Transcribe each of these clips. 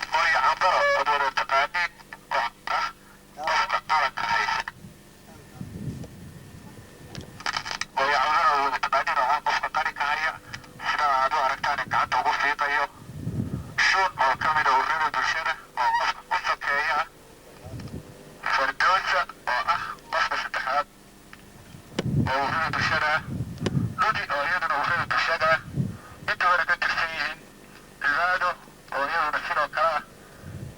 Hooyo Cambaro ood wada taqaaniin oo ah qofka qaranka haysa. Hooyo Cambaro ood wada taqaaniin oo ah qofka qaranka haya, sida aad u aragtaan gacanta ugu fiiqayo. Shuun oo ka mid ah ururada bulshada oo qofka ku sokeeya ah. Fardoosa oo ah qofka saddexaad oo ururada bulshada ah. Ludi oo iyaduna ururada bulshada ah, intooda ka tirsan yihiin. Cibaado oo iyaduna sidoo kale ah.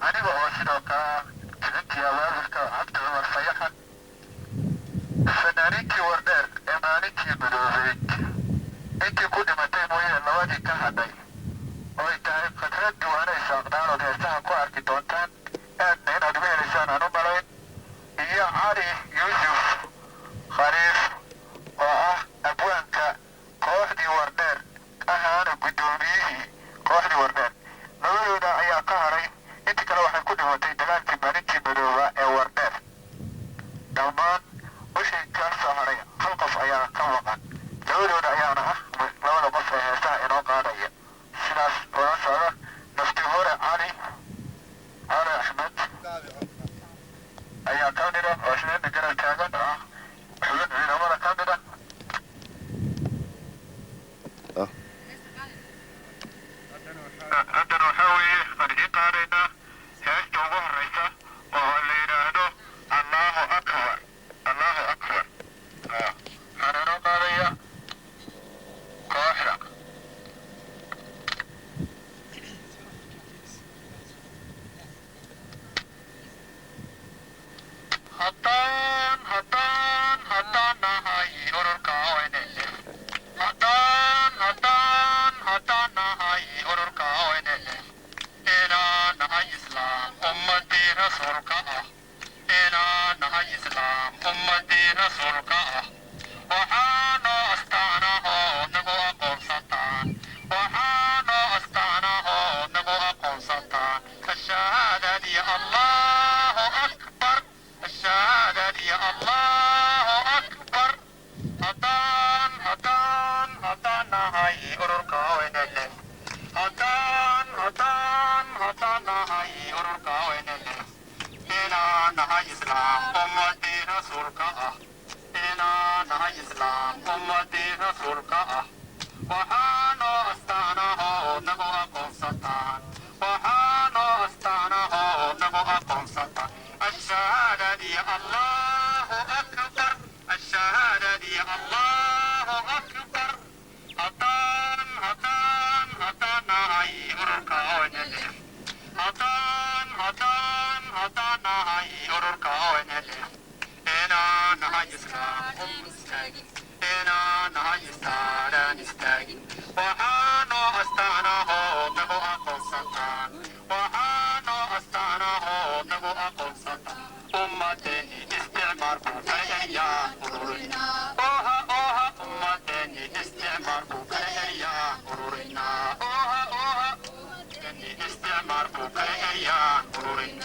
Aniga oo sidoo kale ah kicintii abaabulka, Cabdi Cumar Fayaxa. Fanaaniintii Wardheer ee maalintii madoobeyd intii ku dhimatay mooye labadii ka hadhay oo ay tahay Khadrad Duwaanay Saaqdaan ood heesaha ku arki doontaan, aadna inaad uga helaysaan aan u malayn, iyo Cali Yuusuf Khaliif oo ah abwaanka kooxdii Wardheer ahaana guddoomiyihii kooxdii Wardheer. Labadooda ayaa ka haray, intii kale waxay ku dhimatay dagaalkii maalintii madooba ee Wardheer. Dhammaan wixii ka soo haray hal qof ayaa ka maqan, labadooda ayaana ah labada qof ee heesaha inoo qaadaya. Sidaas ula socda. Nafti hore Cali Cali Axmed ayaa ka mid ah oo isna garab taagan oo ah xubin ciidamada ka mid ah. Haddana waxaa weeye waan idiin qaadaynaa heesta ugu horeysa oo la yidhaahdo Allahu Akbar, Allahu Akbar. Waxaana inoo qaadaya kooxda. Haddaan nahay ururka ONLF, haddaan nahay ururka ONLF, inaan nahay Islaam ummadii rasuulka ah, inaan nahay Islaam ummadii rasuulka ah, waxaanoo astaanahoo nagu aqoonsataan, waxaanoo astaanahoo nagu aqoonsataan ashahaadadii Allahu Akbar, ashahaadadii Allahu Akbar. Haddaan nahay ururka ONLF, haddaan nahay ururka ONLF, inaan nahay Islaam ummadii rasuulka ah, inaan nahay Islaam ummadii rasuulka ah, waxaanoo astaanahoo nagu aqoonsataan, waxaanoo astaanahoo nagu aqoonsataan ashahaadadii Allahu Akbar, ashahaadadii Allahu Akbar. Haddaan nahay ururka ONLF, haddaan nahay ururka ONLF, inaan nahay Islaam inaan nahay istaaran istaagin, waxaanoo astaanahoo nagu aqoonsataan, waxaanoo astaanahoo nagu aqoonsataan ummadeeni isticmaalku kala eryaa ururinaa, oha oha, ummadeeni isticmaalku kala eryaa ururinaa, oha oha, ummadeeni isticmaalku kala eryaa ururin.